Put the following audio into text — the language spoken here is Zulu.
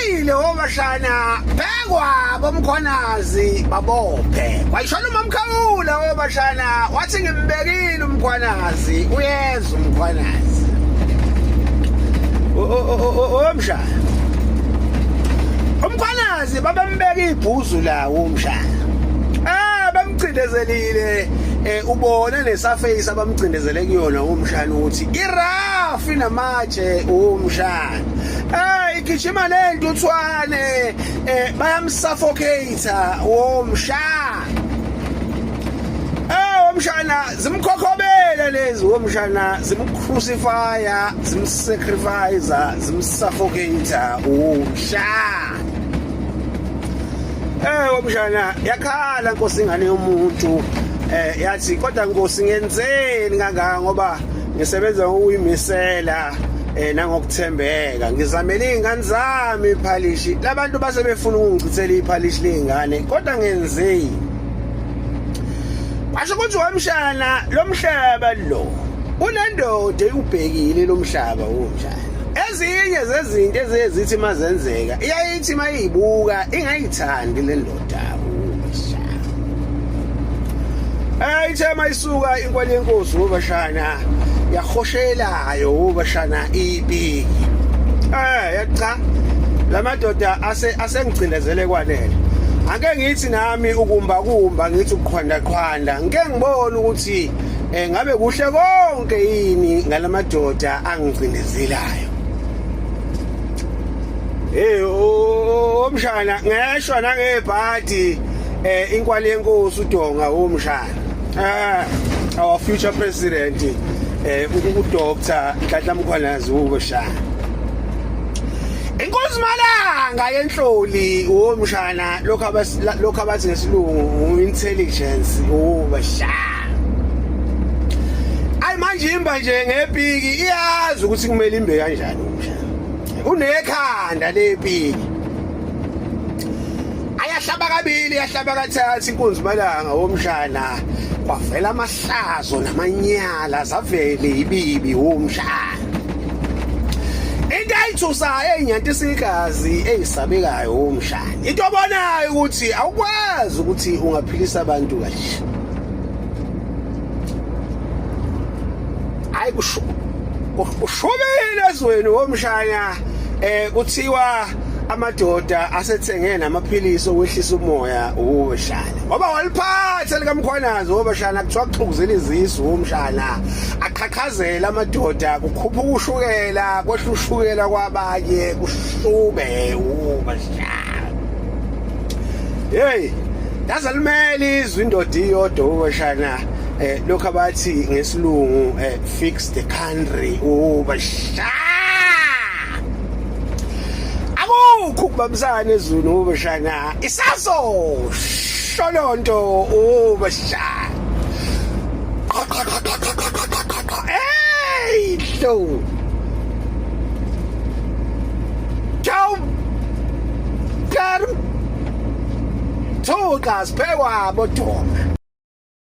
Kwashile obashana phekwa bomkhwanazi babophe. Kwayishona uMamkhawula obashana wathi ngimbekile umkhwanazi uyeza umkhwanazi. Omshana. Umkhwanazi babembeka ibhuzu lawo umshana. Ah bamcindezelile ubona nesurface abamcindezele kuyona umshana ukuthi irafu inamatshe umshana. Eh igijima lentuthwane bayamsuffocate womshana. Eh womshana zimkhokhobele lezi womshana zimcrucifya zimsacrifice zimsuffocate womshana. Eh womshana yakhala nkosi ingane yomuntu yathi kodwa nkosi ngenzeni kangaka ngoba ngisebenza ngokuyimisela nangokuthembeka ngizamele izingane zami iphalishi labantu base befuna ukungichithela iphalishi lezingane kodwa ngenzeni kwasho ukuthi wamshana lomhlaba lo unendoda eyubhekile lomhlaba womshana ezinye zezinto ezithi mazenzeka iyayithi mayibuka ingayithandi le ndoda umshana ithe mayisuka inkwali yenkosi ngobashana yahoshelayo ubashana ipiki cha lamadoda ase asengicindezele kwanele ake ngithi nami ukumba kumba ngithi ukuqhwanda qhwanda ngike ngibone ukuthi ngabe kuhle konke yini ngalamadoda angicindezelayo. Hey omshana ngeshwa nangebhadi inkwali yenkosi uDonga umshana. Our future president uDr Nhlanhla Mkhwanazi uBoshana. Inkosi Malanga yenhloli womshana lokho lokho abathi ngesilungu intelligence ubashana. Ayi manje imba nje ngepiki iyazi ukuthi kumele imbe kanjani umshana. Unekhanda lepiki. Ayahlaba kabili yahlaba kathathu inkunzi malanga womshana kwavela amahlazo namanyala zavele ibibi womshana. Into ayithusayo eyinyantisa igazi eyisabekayo womshana. Into obonayo ukuthi awukwazi ukuthi ungaphilisa abantu kahle. Hayi kusho kushubile ezweni womshana kuthiwa amadoda asethenge namaphilisi okwehlisa umoya womshana ngoba waliphatha likaMkhwanazi womshana kuthiwa kuxhukuzela izisu womshana aqhaqhazela amadoda kukhuphuka ushukela kwehla ushukela kwabanye kushube womshana. Hey yazalimela izwi indoda iyodwa womshana lokho abathi ngesilungu fix the country ubashana. Akukho ukubambisana ezweni ubashana isazo sholonto ubashana. Hey lo Ciao Kar Thoka siphekwa bodoma.